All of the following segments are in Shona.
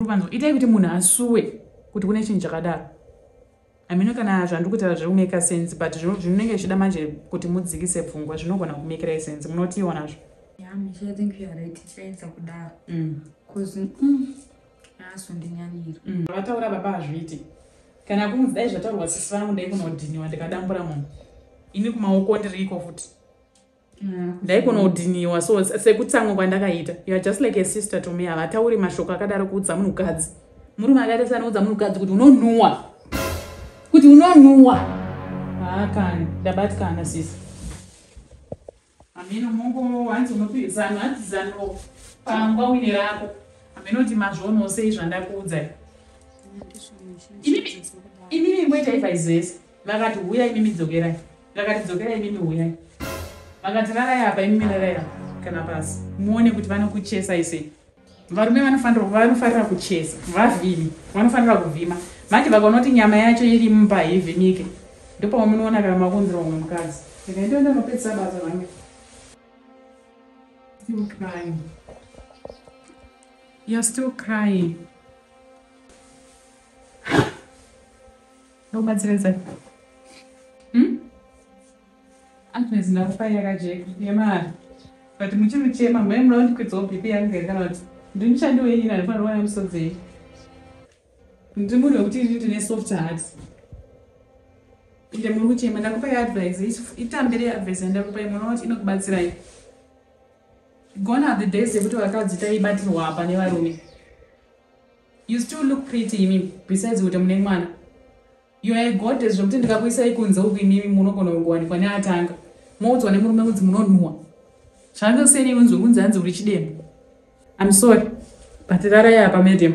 Vanhu itai kuti munhu asuwe kuti kune chinhu chakadaro. Hameno kana zvandiri kutaura zviri kumeka sense, but zvinenge zvichida manje kuti mudzikise pfungwa, zvinogona kumekerai sense. Munotiwa nazvo. Yeah, Misha, I think you are right. Tichaedza kudaro. Cause azondinyanyira. Vataura baba hazviiti. Kana kunzi dai zvataurwa sisi vangu ndaikunodhiniwa ndikadambura munhu. Ini kumaoko ndiriko futi. Ndaikunodhiniwa so sekutsamwa kwandakaita. You are just like a sister to me. Havatauri mashoko akadaro kuudza munhukadzi. Murume akaita seanoudza munhukadzi kuti unonhuwa. Kuti unonhuwa. Haakani, ndabatikana sisi. Hameno mongo hanzi unopi zano, hanzi zano pangwa uine rako. Hameno kuti mazvionawo sei zvandakuudzai. Imimi moita advice yese. Vakati huyai imimi dzokerai. Vakati dzokerai imimi huyai. Vakati rarai apa imimi rarai apa kana pasi. Muone kuti vanokuchesai sei. Varume vanofanira kuchesa, vavhimi, vanofanira kuvhima. Manje vakaona kuti nyama yacho iri mumba haivhimike. Ndopamunoona kana makunzira umwe mukadzi. Saka ndo ndinopedzisa basa rangu. Still crying. You're still crying. Ndokubatsira sei? Agnes ndakupai yakajeka yemari. But muchiri kuchema mai munoda kundikwidzawo BP yangu here kana kuti ndini mushandi wenyu ini handifaniri kuwana misodzi yenyu. Ndiri munhu wekuti ini ndine soft heart. Ende muri kuchema ndakupai advice, itambire advice yandakupai munoona kuti inokubatsirai. Gone are the days yekuti vakadzi taibatirwa apa nevarume. You still look pretty imimi besides kuti mune mwana. You are a goddess zvekuti ndikakuisai kunze uku imimi munogona kungowanikwa neatanga. Moudzwa nemurume kunzi munonhuwa. Zvandosiyana nekunzi kunzi hanzi uri chidembo. I'm sorry but rarai apa madam.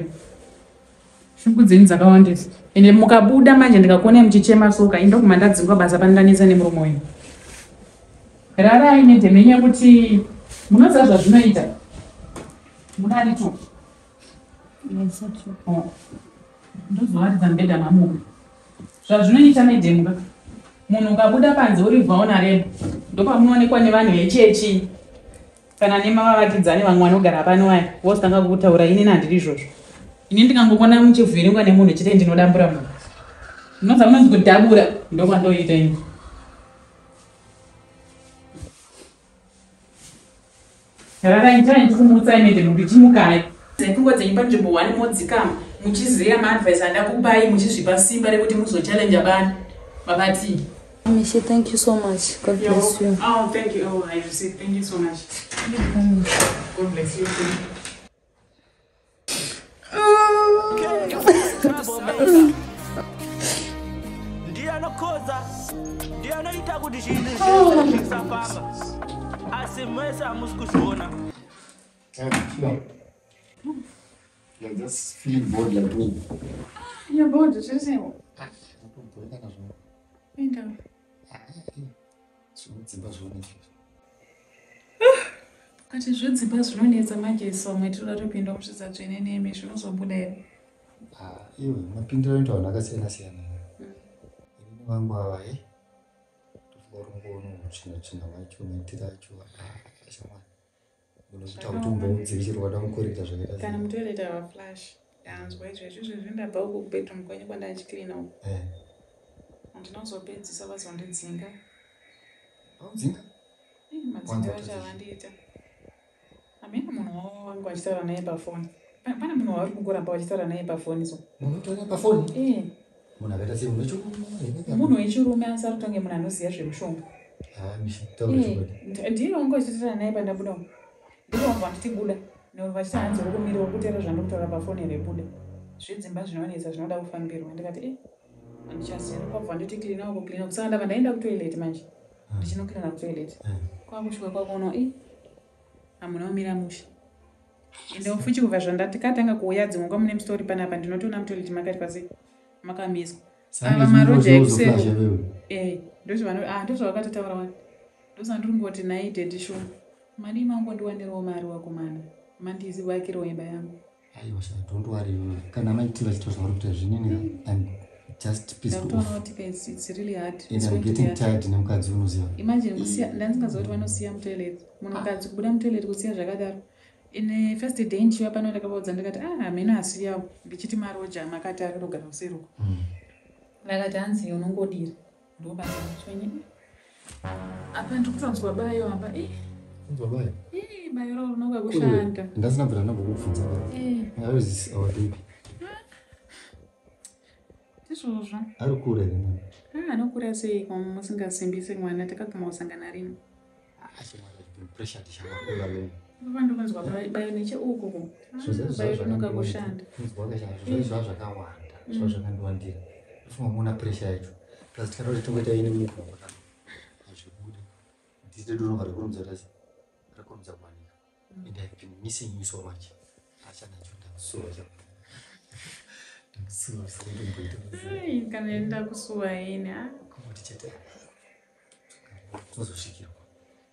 Shungu dzenyu dzakawandisa. Ende mukabuda manje ndikakuonai muchichema soka indoguma ndadzingwa basa pandanetsa nemurume wenyu. Rarai madam nenyaya yekuti munoziva zvazvinoita. Munani tu? Oh. Ndozowaridza mubhedha mamuka. Zvazvinoita madam ka. Munhu ukabuda panze uri vulnerable ndopamunoonekwa nevanhu vechechi kana nemavavakidzani vamwe vanogara pano vaya vozotanga kukutaura inini handidi izvozvo. Ini ndikangokona muchivhiringwa nemunhu chete ndinodambura munhu. Ndinoza munonzi kudabura ndokwandoita ini. Rarai ndichava ndichikumutsai madam kuti chimukai. Pfungwa dzenyu panzvimbo 1 modzikama muchiziva maadvice andakupai muchizvipa simba rekuti muzochallenja bani baba T. Misha, thank you so much. God bless you. Oh, thank you. Oh, I receive. Thank you so much. God bless you too. Ndiye anokoza, ndiye anoita kuti zvinhu zvese zvisafamba, asi mese hamusi kuzviona. You're just feeling bored like me. You're bored, zviri sei? Inda. Zvinodzimba zvinonetsa. Kati zvodzimba zvinonetsa manje somwe tinoda topinda musvitsa tsvene nemi zvinozobuda here? Ah, iwe mapindiro anoita vanhu akasiyana siyana. Inini vangu ava eh. Tofunga kuti ungoona tsvina tsvina wacho maitiro acho ah shamwari. Unokuita kuti umbomudzike chero wada mukorekta zvakaita sei. Kana mutoilet ava flash. Ndanzwa izvezvi izvezvi ndabva uku kubedroom kwenyu kwandachicleana uku. Eh. Handina kuzopedzisa vazondidzinga. Vakudzinga? Madzinga acho avandiita. Hameno munhu wavo wangu vachitaura naye pafoni. Pane munhu wavari kungoramba vachitaura naye pafoni so. Munhu utaura pafoni? Eh. Munhu akaita sei munhu wechirume? Munhu wechirume asi ari kutonge munhu anoziva zvemushonga. Ah, Misha, taura chokwadi. Ndiye wangu vachitaura naye pandabuda umu. Ndipo vangu vanditi buda. Nekuti vachiti hanzi uri kumira uri kuteera zvandiri kutaura pafoni here buda. Zvidzimba zvinonetsa zvinoda kufambirwa. Ndikati eh handichaziva. Kwabva nditi clean uko clean uko. Saka ndabva ndaenda kutoilet manje. Ndichinocleana kutoilet. Kwakusvika kwakuona eh hamuna kumira mushe. Ende futi kubva zvandakatanga kuuya dzimwe nguva mune mustori panapa ndinotoona mutoilet makati pasi makamiswa. Ava maroja ekuseri. Eh, ndozvavakatotaura wani. Ndozvandiri kungoti nhai daddy shuwa. Madii mangondiwanirawo mari wakomana. Mandizivakirawo imba yangu. Aiwa sha, don't worry. Kana maiti vachita zvavari kuita zvinini, I'm just pissed off. Ndakutoona kuti it's really hard. And It's I'm going to be getting hard. tired nemukadzi unoziva. Imagine kusiya, ndandisingaziva kuti vanosiya mutoilet. Munhukadzi kubuda mutoilet kusiya zvakadaro. Ine first day ndichiuya pano ndakavaudza ndikati hameno asi yawo ndichiti maroja makati ari kutogara kuseruko. Ndakati hanzi unongodira. Ndobasa chonye. Apa ndikusanzwa bayo apa. Unzwa bayo? Bayo raro rinoka kushanda. Ndasina bvira ndambokubvunza. How is this our baby? Ndizvozvo. Ari kure here mwana? Anokura sei kwa musingasimbisi mwana takaguma kusangana rini. Vandokunzwa bayo necheuko. Bayo rinoka kushanda. Zvazva zvakawanda. Zvazva zvakandiwandira. Ndofunga muona pressure yacho. Plus tikada kuti tingoita ine movement hazvibudi. Ndite ndinobva rakurumidza rasi. Rakurumidza kuwanika. And I've been missing you so much. Achana ndakusuwa ndakusuwa sindimboita. Kana ndakusuwa ini. Kungoti chete. Tozosvikirwa.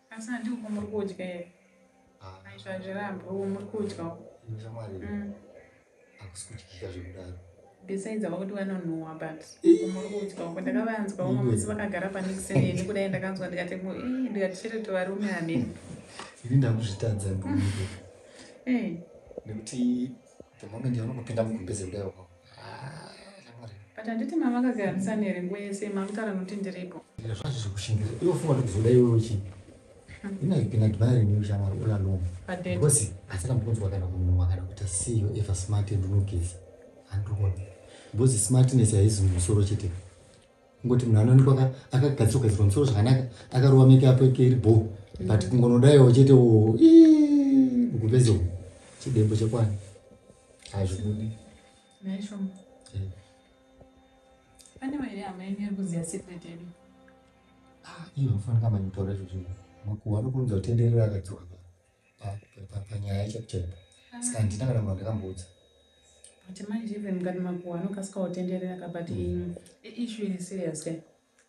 Asi handiko muri kudya here? Aizvo hazvirambi muri kudya. Shamwari. Hakusi kudyika zvekudaro. Besides vakuti vanonhuhwa but muri kudya uko ndakavanzwa umwe musi vakagara panikiseni kudai ndakanzwa ndikati ndikati chete tovarume hamene. Ini ndakuzvitadza mboniko. Nekuti the moment yaunongopinda mugumbeze kudai uko. Shamwari. But handiti mama akagarisana here nguva yese makutaura nokuti ndiripo. Zvazvo zvekushingirira. Iwe funga kuti kuzoda iwewe chii? Ini I've been admiring you shamwari all along. Because hasina mbokunzwa kana kunhuhwa kana kuita sei you ever smart and unogeza. Handikuona. Because smartness haizi mumusoro chete. Kungoti munhu anoonekwa akagadzirwa gadzirwa musoro zvakanaka akarova makeup yake iri bho. But kungonodaiwo chete mugumbeze umu. Chidembo chekwani. Hazvibudi. Naisho. Pane vairi hama yenyu iri kuziya secret yedu. Iwe unofanira kamba kutaura izvozvo. Makuhwa anokurumidza kutenderera akadzoka panyaya chaipo chaipo. Saka handina kana munhu wandakamboudza. But manje even mukati makuhwa anokasika kutenderera but issue iri serious ke.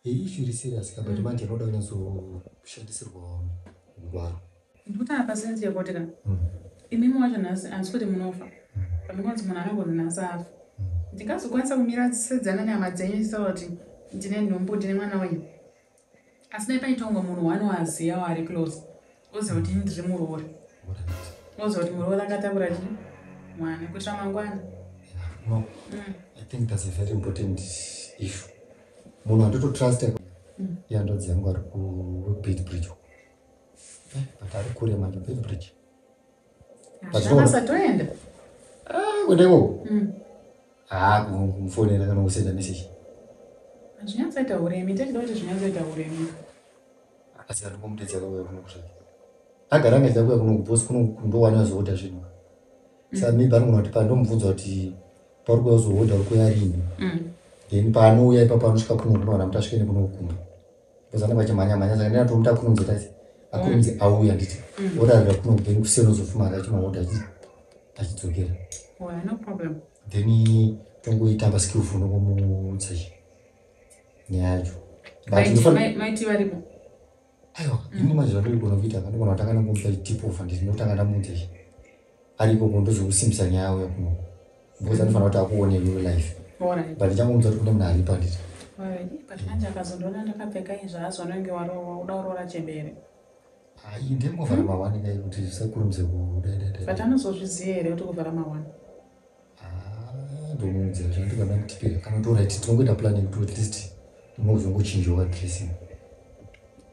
Issue iri serious ka but manje inoda kunyatsoshandisirwa ngwaro. Ndikuti apa sense yekuti ka. Imimi wacho nhasi handisi kuti munofa. Pandingonzi munhu anongonzi nhasi afa. Ndingazokwanisa kumira sedzana nehama dzenyu ndichitaura kuti ndine nhumbu ndine mwana wenyu. Asi dai paitongo munhu wanoaziya ari close. Oziva kuti ndiri muroora. Oziva kuti muroora akatakura chi mwana kuitira mangwana. No. I think that's a very important issue. Munhu andototrust ihanzvadzi yangu ari kuBeitbridge uko. But ari kure manje Beitbridge. Basa toenda. Kuenda ikoko? Kumufonera kana kusenda message. Zvinyatsoita uremi, techida kuti zvinyatsoita uremi. Asi andingomudedza akauya kuno kusvika. Agara anga achida kuuya kuno because kuno ndowana azohodha zvinhu. Saka maybe anogona kuti pandomubvunza kuti pauri kuuya kuzohodha uri kuuya rini. Then paanouya ipapo anosvika kuno kunowana kuti asvike nekuno kumba. Because anenge achimhanya mhanya saka ndinatomuti akurumidze taisi. Akurumidze auya nditi. Orarira kuno then kuseni ozofuma achinohodha achidzokera. Well, no problem. Then tongoitamba skillful nongomuudza nyaya yacho. Maiti varipo. Aiwa, ini manje zvandiri kuita ndogona kutanga ndangomupa tip off handiti ndotanga ndamuudza ichi. Ari ikoko ndozokusimbisa nyaya yauya kuno. Because anofanira kuti akuone iwewe life. But ndichangomuudza kuti kune munhu aripo handiti. Alright. But manje akazondiona ndakapfeka izvi azonenge uda kuroora chembere. Iyi ndingovhara mawani kai kuti zvisakurumidze kudai. But anozozviziva here kuti kuvhara mawani? Ndomuudza zvandikada ndamutipira kana kuti alright tinongoita plan yekuti at least unozongochinjawo dressing.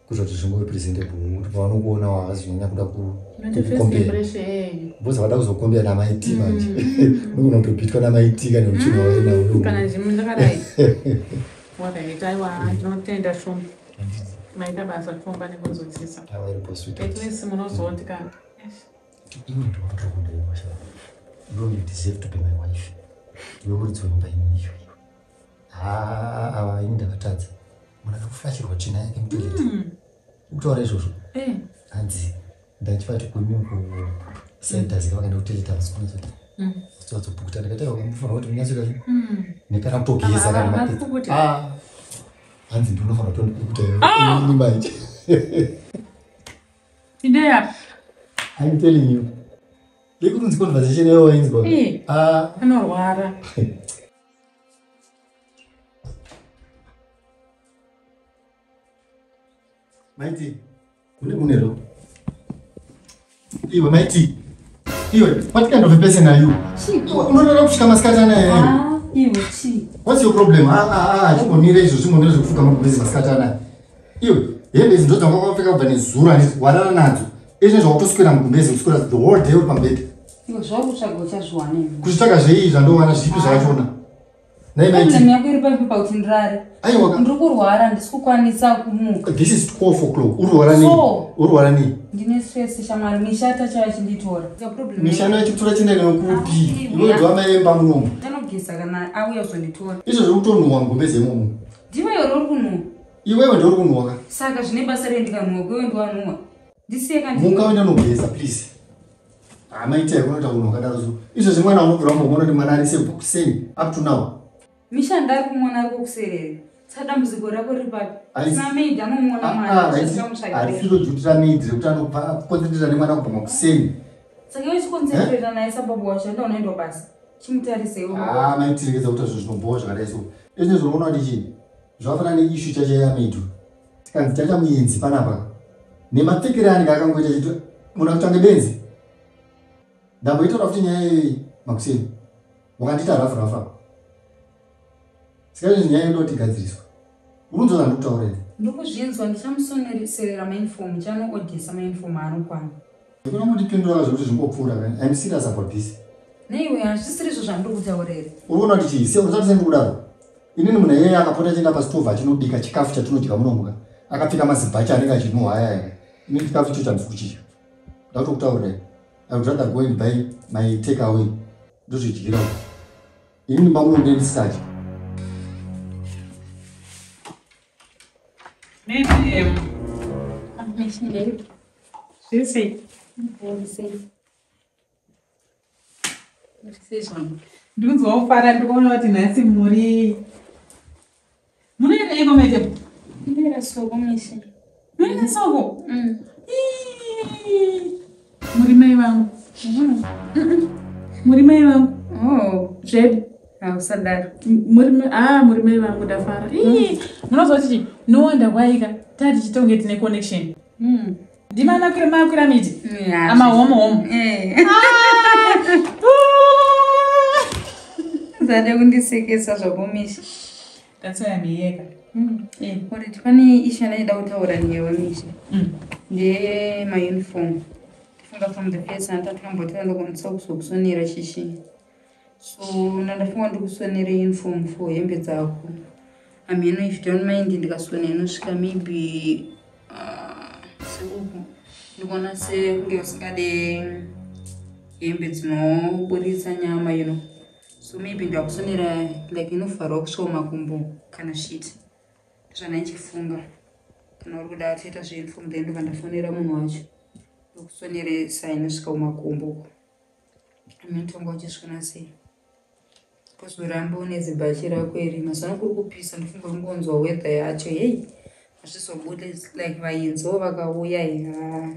Kuitira kuti zvingove presentable kuti pavanokuona havazonyanya kuda kucompare. Because vada kuzocompare namaiti manje. Unogona kutobhitwa namaiti kana uchinhu wainawo. Kana zvimu ndakadai. Alright, aiwa ndinotenda Shumba. Maita basa Shumba nekunzwisisa. Aiwa iripo sweetheart. At least munozoti ka. Iwe ndiwe ndiri kuda iwe sha. Iwe you deserve to be my wife. Iwe muridzi wemba ini iyo. Ava ini ndakatadza. Munhu akaflashirwa tsvina yake mutoilet. Ukutaura izvozvo? Hanzi ndachifati kuimi kusaidhazika vakaenda kutoilet havasi kunyatsoti. Vazopukuta ndikati aiwa mufanira kuti munyatsoita nekana kutogeza kana mapedza. Hanzi ndinofanira kutondipukuta ini manje. Ideya. I'm telling you. Yekunzi conversation yayo wainzwa. Anorwara. Maiti, kune munero. Iwe Maiti. Iwe, what kind of a person are you? Unorara kusvika masikati anaya. Iwe chii? What's your problem? Chimbomira izvo, chimbomira zvekufuka magumbezi masikati anaya. Iwe, hembe idzi ndodzanga wakapfeka kubva nezuro handiti warara nadzo. Izvi zvawakutoswera mugumbezi kuswera the whole day uri pamubhedha. Iwe zvakutsvaga uchazviwana iwe. Kuzvitsvaga zvei zvandowana zvipi zvachona? Nhai maiti. Problem yako iri papi pakuti ndirare? Aiwa. Ndiri kurwara handisi kukwanisa kumuka. This is 12 o'clock. Uri kurwara nei? So? Uri kurwara nei? Ndine stress shamwari, mishata chaiyo achinditora. Mishano yachikutora chienda newe kupi? Iwe ndiwe amai vemba munomu. Anogeza kana auya kuzonditora. Izvo zviri kutonhuwa mugumbeze imomo. Ndiwe here uri kunhuwa? Iwewe ndiwe uri kunhuwa ka? Saka zvine basa rei ndikanhuwa kwewe ndiwanhuwa? Ndisiye ka Muka uende unogeza please. Maita yekunoita unhu wakadaro so. Izvo zvemwana unobvira wambomuona kuti mwana ari sei kubva kuseni up to now. Misha ndari kumuona ari kokuserera. Saka dambudziko rako riri papi? Sina maid anomuona mwana. Harisiro duty ramaid rekuti anokonzentreta nemwana kubva makuseni. Saka iwe chikonzentreta naye sababa wacho enda unoenda basa. Chimutarise iwe. Maitiregedza kuita zvinhu zvinobhowa zvakadai so. Izvi zvinoona kuti chii? Zvakafanana neissue chacho yamaid. Tikanzi taita muenzi panapa. Nemapfekero anenge akangoita chito munhu akutange benzi. Ndamboitaura futi nyaya iyoyi makuseni. Wakandiita rafu rafu. Saka izvi nyaya inoda kuti igadziriswe. Urunzwa zvandikutaura here? Ndikuzvinzwa, ndichamusonerera mauniform, ndichanoodhesa mauniform aanokwana. Ndikuda kundipindura zvekuti zvingopfuura kani. I'm serious about this. Neiwe hazvisiri izvo zvandiri kutaura here? Uri kuona kuti chii? Sei usati sendiri kudaro? Inini munhu iyeye akapota achienda pastovhu achinobika chikafu chatinodya munomuka. Akapfeka mazibhachi anenge achinhuhwa aya aya. Inini chikafu icho chandisi kuchidya. Ndakutokutaurirai. I would rather go and buy my take away. Ndozvidyira uko. Inini mba muno ndini ndisadye. Maybe, zviri sei? Ndikunzwa kufara ndikuona kuti nhasi muri munoenda iko mete? Munoenda soko mishi. Munoenda soko? Muri mai vangu. Muri mai vangu. Oh, zvedu. Usadaro. Muri mai vangu ndafara. Munozwa kuti no wonder why ka tati tichitonge tine connection. Ndimana kure makwira miti. Ama homo homo. Zade kundisekesa zvako Misha. That's why I'm here. Alright, pane issue yandida kutaura newe Misha. Ndeye mauniform. Ndifunga from the first time ndakwanisa kuzokusonera chichi. So ndandafunga ndikusonere uniform for hembe dzako. I mean, if you don't mind ndikasona inosvika maybe seuku. Ndikuona sekunge usingade hembe dzinoburitsa nyama, you know. So maybe ndakusonera like inovharwa kusvika makumbo kana shit. Zvandaichifunga. Kana uri kuda toita zveuniform then ndobva ndafonera munhu wacho. Ndokusoneresa inosvika kumakumbo uko. Tonga uchisvona sei? Kuzoramba une zibhachi rako iri. Mazuva ano kuri kupisa ndofunga ungonzwa weather yacho. Hey, hazvizobude like vainzo vakauya ha.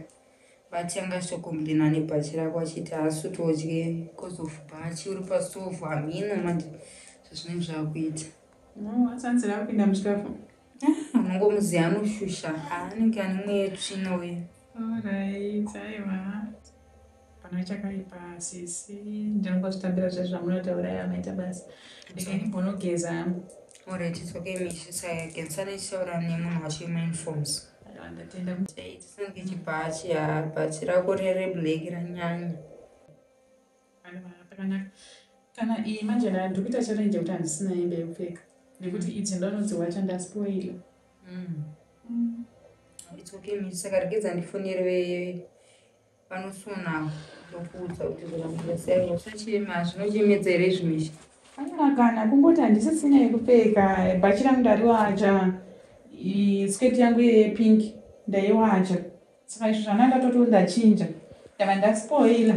Vati anga achitocomplaina nebhachi rako achiti haasi kutodye because of bhachi uri pastovhu hamino manje zvazvinenge zvakuita. No, asanzira kupinda muchikafu. Unongomuziva anoshusha. Anenge ane mweya tsvina uyu. Alright, aiwa. Pana chakaipa sisi. Ndinongozvitambira zvezvo zvamunotaura ya maita basa. Ndinge ndimbonogeza hangu. Alright, it's okay Misha. Saka gensana ichitaura nemunhu wacho wemauniforms. Aiwa, ndatenda. Tisinge chibhachi ha, bhachi rako reblack ranyanya. Aiwa, pakanaka. Kana iyi manje ndiri kuita challenge yekuti handisina hembe yekupfeka. Nekuti idzi ndanodziwacha ndaspoila. It's okay Misha. Saka regedza ndifonere vanosona ndokuudza kuti zvakamira sei. Usachema, zvinochemedza here izvi Misha? Aiwa kana kungoti handisisina yekupfeka. Bhachi rangu ndariwacha. Sketi yangu yepink ndaiwacha. Saka izvo zvana ndatoti ndachinja. Ndava ndaspoila.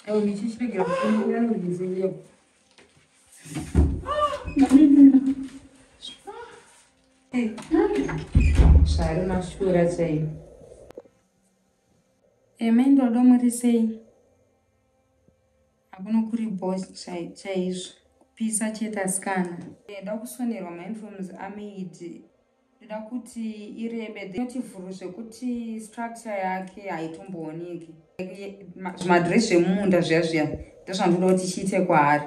Aiwa Misha, chiregera kufonera norigezeiyo. Zvari mashura chaiwo. Eme ndodo muri sei? Hakuno kuri bho chaizvo. Kupisa chete asikana. Ndoda kusonerwa mauniforms amaid. Ndoda kuti irebe. Inoti vhuru zvekuti structure yake haitombooneki. Zvimadhiresi zvemumunda zviya zviya ndozvandinoda kuti chiite kwaari.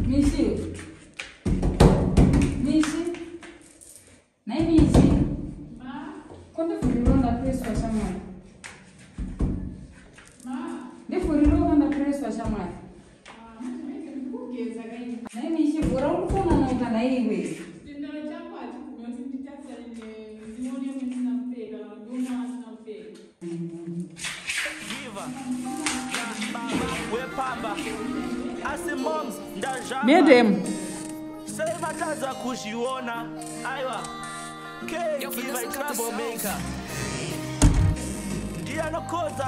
Mishi. Mishi. Nai Mishi. Ma. Kondivhuriro ndapreswa shamwari. Ma. Ndivhuriro ndapreswa shamwari. Ah, ndikugeza kaini. Nai Mishi, vhura uri kunonoka naiwe. Chitendero chako hachibvumi kuti nditarisane ndinoone ndisina kupfeka kana ndiona asina kupfeka. Giver nababa wepamba asi moms ndazvava Madam. Sei vatadza kuzviona aiwa caregiver troublemaker ndiye anokoza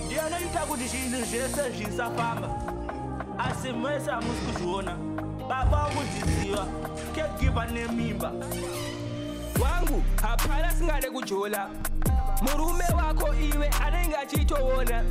ndiye anoita kuti zvinhu zvese zvisafamba asi mese hamusi kuzviona baba vangu caregiver nemimba wangu hapana singade kujola murume wako iwe anenge achitoona.